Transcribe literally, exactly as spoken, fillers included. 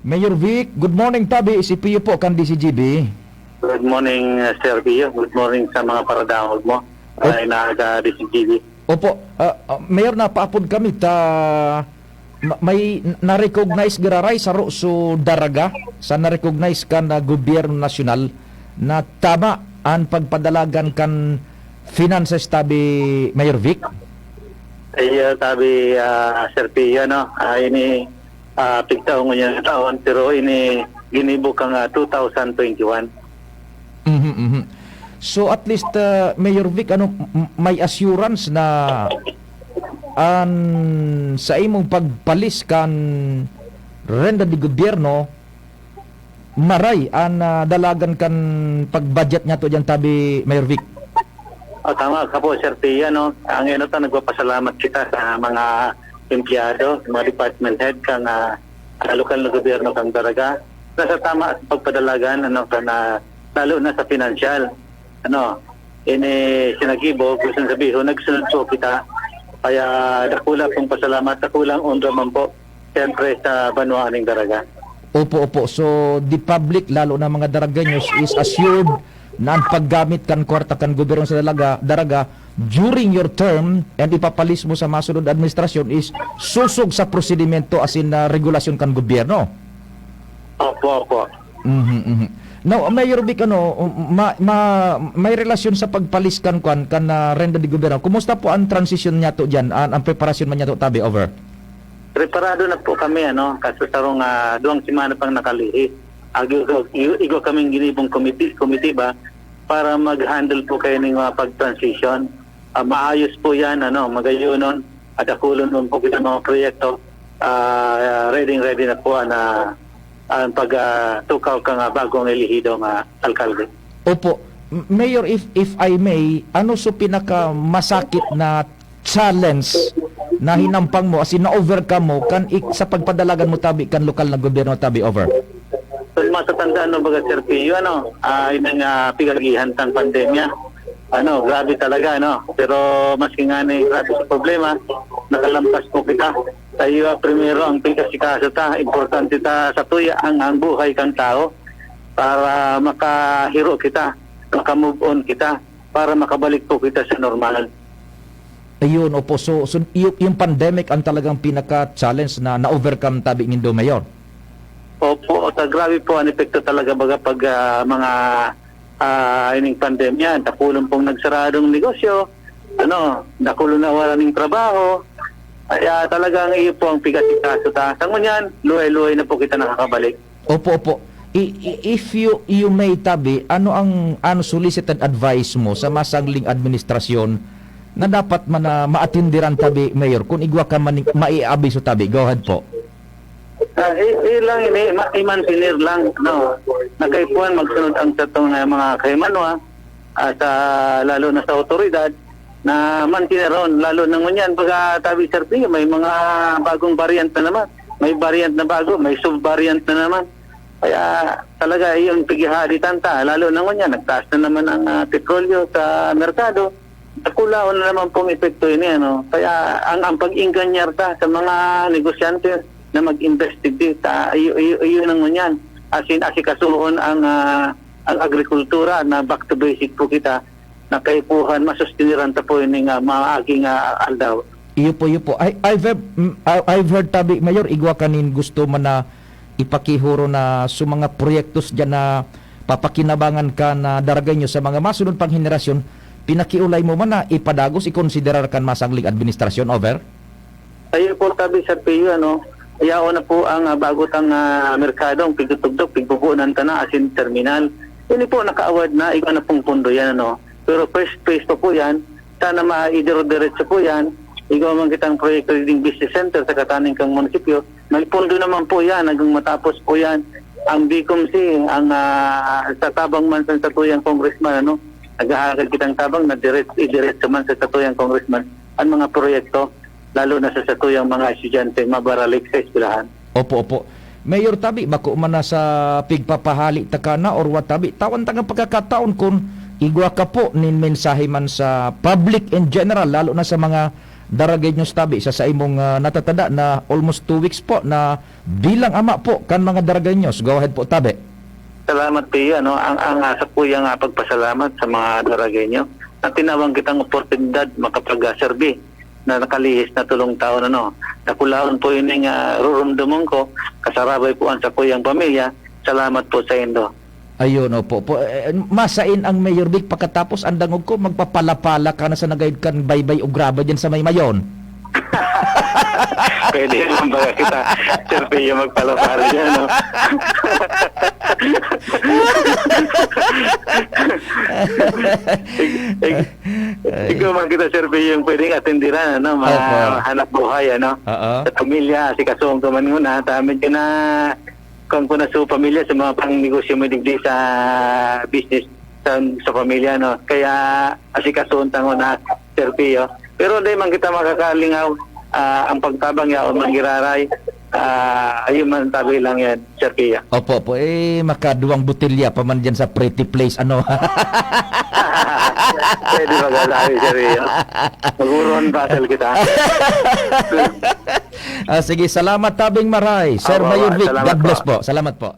Mayor Vic, good morning, tabi. Si Pio po, kan D C G B. Good morning, uh, Sir Pio. Good morning sa mga paradangog mo. Op- Ay, na, uh, D C G B. Opo, ah, ah, Mayor, napaapod kami ta ma-, may n-, na-recognize giraray saro so Daraga sa na-recognize kan, ah, gobyerno nasyonal na tama an pagpadalagan kan finances, tabi, Mayor Vic? Ay, ah, tabi, ah, Sir Pio, no? Ah, ini, ah, pigtaong niya taon, pero ini ginibo kan, ah, two thousand twenty-one. Mhm, mhm. So, at least, ah, Mayor Vic, ano, m-, m-, may assurance na an sa imong pagpalis kan renda de gobyerno, maray an, ah, dalagan kan pag-budget niyato diyan, tabi, Mayor Vic? Oh, tama ka po, Sir Pia, no? Ang ino ta, nagpapasalamat kita sa mga empleyado, mga department head, kan, ah, ah, lokal na gobyerno kan Daraga. Nasa tama sa pagpadalagan, ano, kan, ah, lalo na sa pinansyal. Ano, ini sinagibo, gusto sabihon, nagsunod po kita. Kaya dakula pong pasalamat, dakulang onra man po, siyempre, sa banwaan ning Daraga. Opo, opo. So, the public, lalo na mga Daragueños, is assured na ang paggamit kan kwarta kan gobyerno sa Dalaga, Daraga, during your term and ipapalis mo sa masunod administrasyon is susog sa prosedimento, as in, ah, regulasyon kan gobyerno. Opo, opo. Mhm, mhm. Now, Mayor Vic, ano, ma-, ma-, may relasyon sa pagpalis kan, kwan, kan, ah, renda de gobyerno. Kumusta po ang transition niyato diyan? An, ang preparasyon man niyato, tabi, over? Preparado na po kami, ano, kaso sarong, ah, duwang semana pang nakalihis. Agi-, ig-, igwa kaming ginibong komiti-, komitiba para mag-handle po kayo ng mga pag-transition. Ah, maayos po yan, ano, magayonon, at dakulon po kita mga proyekto. Ah, ready, ready na po ang, ah, ang pag, ah, tukaw ka nga bagong elehido nga alkalde. Opo. M-, Mayor, if, if I may, ano so pinakamasakit na challenge na hinampang mo, as in, na-overcome mo, kan ik-, sa pagpadalagan mo tabi, kan lokal na gobyerno tabi, over? Kung matatandaan mo baga, Sir Pio, ano, ah, yun ang, ah, pigagihan tang pandemya. Ano, grabe talaga, ano. Pero maski nga ni grabe sa problema, nakalampas po kita. Tayo, ah, primero ang pinasikaso ta, importante ta sa tuya ang, ang buhay kang tao para makahiro kita, makamove on kita, para makabalik po kita sa normal. Ayun, opo. So, so, yu-, yung pandemic ang talagang pinaka-challenge na na-overcome tabi nindo, Mayor? Opo, ta grabe po ang epekto talaga baga pag, ah, mga, ah, ining pandemya. Dakulon pong nagsaradong negosyo, ano, dakulon na wala ning trabaho. Kaya talagang iyo po ang pigasikaso ta. Sa ngunyan, luhay-luhay na po kita nakakabalik. Opo, opo. I-, i-, if you, you may tabi, ano ang unsolicited advice mo sa masangling administrasyon na dapat man na maatindiran tabi, Mayor, kung igwa ka man maiabiso tabi? Go ahead po. Ah, i-, i-, lang ini, ma-, i-mantener lang, no? Na kaipuhan magsunod ang satong, ah, mga kaimanwa, ah, sa, lalo na sa awtoridad, na mantineron, lalo na ngunyan, baga tabi, Sir Pio, may mga bagong variant na naman. May variant na bago, may sub-variant na naman. Kaya talaga, iyon, pighahaditan ta. Lalo na ngunyan, nagtaas na naman ang, ah, petrolyo sa merkado. Dakulaon na naman pong epekto ini, ano. Kaya ang, ang pag-inganyar ta sa mga negosyante na mag-invest digdi, ta, iyo, iyo, iyo na ngunyan. As in, asikasuhon ang, ah, ang agrikultura na back to basic po kita, na kaipuhan, masustiniran ta po ini nga maagi nga aldaw. Iyo po, iyo po. I, I've heard, mm, I, I've heard tabi, Mayor, igwa kanin gusto man na ipakihuro na sa mga proyektos diyan na papakinabangan ka na daragay nyo sa mga masunod pang henerasyon, pinakiulay mo man na ipadagos, ikonsiderar kan masangling administrasyon, over? Ayun po, tabi sa P U, ano, yaon na po ang, ah, bago tang, ah, merkado, ang pigtutugdok, pigbubunan ta na, as in terminal. Ini po, naka-award na, igwa na pong pondo yan, ano. Pero first phase pa po yan, sana maidiro-diretso po yan. Igwa man kitang proyekto ding business center sa kataning kang munisipyo. May pondo naman po yan, hanggang matapos po yan. Ang BICOMC, ang, ah, sa tabang man sa satuyang congressman, ano, naghahagad kitang tabang na diret-, idiretso man sa satuyang congressman ang mga proyekto, lalo na sa satuyang mga estudyante mabaralik sa eskwelahan. Opo, opo. Mayor, tabi, bako man na sa pigpapahali ta ka na or what, tabi, tawan ta nga pagkakataon kun igwa ka po nin mensahe man sa public in general, lalo na sa mga Daragueños tabi sa saimong, ah, natatada na almost two weeks po na bilang ama po kan mga Daragueños. Go ahead po, tabi. Salamat, Pio, ano, ang, ang, ah, sakuyang, ah, pagpasalamat sa mga Daragueño na tinawang kitang oportunidad makapag, ah, serbi na nakalihis na tulong taon, ano. Dakulaon po ining, ah, rurumdumon ko, kasarabay po ang sakuyang pamilya. Salamat po sa indo. Ayun, opo po. Eh, masain ang Mayor Vic, pakatapos ang dangog ko, magpapalapala ka na sa nagayod kan baybay o graba dyan sa may Mayon. Pwede naman ba kita, Sir Pio, magpalapala dyan, no? Ik-, ik-, Ay. Ikaw man kita, Sir Pio, yung pwedeng atendiran, ano, ma-, Opo. Hanap buhay, ano? Oo. Sa pamilya, si Kasong ka man muna, tamid ka na, kung, kung na sa pamilya, sa mga pangnegosyo mo digdi sa business, sa, sa pamilya, no? Kaya, asikasuon tango na, Sir Pio. Pero di man kita makakalingaw, ah, ang pagtabang yaon man giraray, ah, ayun man, tabi lang yan, Sir Pio. Opo, opo. Eh, makaduwang botelya pa man dyan sa pretty place, ano? Pwede magalawi, Sir Pio. Maguron, battle kita. Ah, sige, salamat, tabing maray, Sir Awa, Mayor awa, Vic. Salamat God bless po. Po. Salamat po.